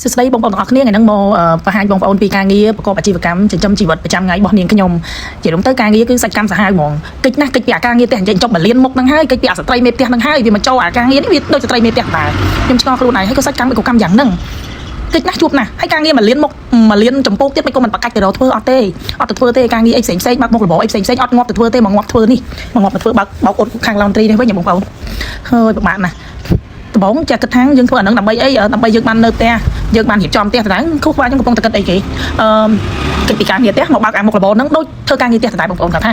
សួស្តីបងប្អូនទាំងអស់គ្នាថ្ងៃហ្នឹងមកបង្ហាញបងប្អូនពីការងារប្រកបអាជីវកម្មចិញ្ចឹមជីវិតប្រចាំថ្ងៃរបស់នាងខ្ញុំជារួមទៅការងារគឺសាច់កម្មសាហាវហ្មងកិច្ចណាស់កិច្ចពីអាការងារផ្ទះនិយាយចប់មួយលានមុខហ្នឹងហើយកិច្ចពីអាស្ត្រីមេផ្ទះហ្នឹងហើយវាមកចូលអាការងារនេះវាដូចស្ត្រីមេផ្ទះដែរខ្ញុំឆ្ងល់ខ្លួនឯងហើយក៏សាច់កម្មក៏កម្មយ៉ាងហ្នឹងកិច្ចណាស់ជួបណាស់ហើយការងារមួយលានមុខមួយលានចំពោកទៀតមិនក៏មិនប្រកាច់ទៅរកធ្វើអត់ទេអត់ទៅធ្វើទេការងារអីផ្សេងផ្សេងបើកមុខរបរអីផ្សេងផ្សេងអត់ងាប់ទៅធ្វើទេមកងាប់ធ្វើនេះមកងាប់មកធ្វើបើកបោកអ៊ុតខាង laundry នេះវិញបងប្អូនហើយពិបាកណាស់ ដំបូងចេះគិតថាយើងធ្វើអានឹងដើម្បីអីដើម្បីយើងបាននៅផ្ទះយើងបានរៀបចំផ្ទះដដែលខុសក្បាលខ្ញុំកំពុងតែគិតអីគេអឺគិតពីការងារផ្ទះមកបើកអាមុខរបរហ្នឹងដូចធ្វើការងារផ្ទះដដែលបងប្អូនគាត់ថា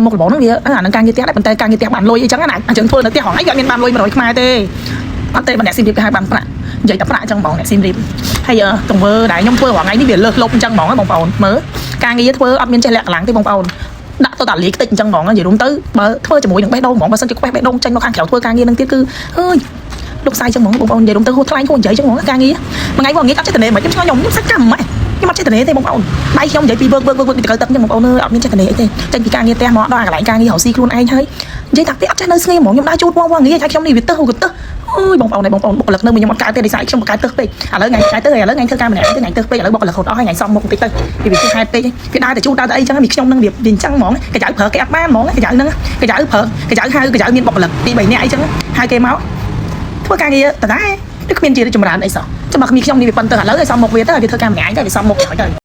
មុខរបរហ្នឹងវាអានឹងការងារផ្ទះដែរប៉ុន្តែការងារផ្ទះបានលុយអីចឹងណាអញ្ចឹងធ្វើនៅផ្ទះហងៃវាអត់មានបានលុយ100ខ្មែរទេអត់ទេបើអ្នកស៊ីមរៀបគេហៅបានប្រាក់និយាយតែប្រាក់អញ្ចឹងហ្មងអ្នកស៊ីមរៀបហើយទង្វើដែលខ្ញុំធ្វើរាល់ថ្ងៃនេះវាលើសលប់អញ្ចឹងហ្មងបងប្អូនមើលការងារធ្វើអត់មានចេះលាក់កម្លាំងទេបងប្អូនដាក់ទៅតាលីខ្ទេចអញ្ចឹងហ្មងនិយាយរួមទៅបើធ្វើជាមួយនឹងបេះដូងហ្មងបើសិនជាខ្វេះបេះដូងចេញមកខាងក្រៅធ្វើការងារនឹងទៀតគឺអើយ លោកសាយចឹងហ្មងបងប្អូននិយាយរំទៅហួសថ្លៃហួសនិយាយចឹងហ្មងការងារមួយថ្ងៃមកងាយអត់ចេះតនេមិនខ្ញុំឆ្ងល់ខ្ញុំខ្ញុំសាច់កម្មហ្មងខ្ញុំអត់ចេះតនេទេបងប្អូនដៃខ្ញុំនិយាយពីវើកវើកវើកពីតកើទឹកចឹងបងប្អូនអើយអត់មានចេះតនេអីទេចេញពីការងារផ្ទះមកដល់កន្លែងការងាររកស៊ីខ្លួនឯងហើយនិយាយថាផ្ទះអត់ចេះនៅស្ងៀមហ្មងខ្ញុំដើរជូតវងវងងាយហើយខ្ញុំនេះវាទឹះហូទឹះអូយបងប្អូនបងប្អូនបុគ្គលិកនៅខ្ញុំអត់កើតទេដោយសារខ្ញុំបង្កើតទឹះពេកឥឡូវថ្ងៃកើតទៅឥឡូវថ្ងៃធ្វើការម្នាក់ទៅថ្ងៃទឹះពេកឥឡូវបុគ្គលិករត់អស់ហើយថ្ងៃសំមុខបន្តិចទៅវាវាហេតុពេកវាដើរតែជូតដើរតែអីចឹងមីខ្ញុំនឹងវាអញ្ចឹងហ្មងកញ្ចៅប្រើគេអត់បានហ្មងកញ្ចៅហ្នឹងកញ្ចៅប្រើកញ្ចៅហៅកញ្ចៅមានបុគ្គលិកពី3នាក់អីចឹងហៅគេមក ធ្វើការងារដដែលដូចគ្មានជាចម្រើនអីសោះចាំបើគ្មានខ្ញុំនេះវាប៉ុនទៅឥឡូវឲ្យសមមុខវាទៅឲ្យវាធ្វើការម្នាក់ឯងទៅវាសមមុខឲ្យទៅ។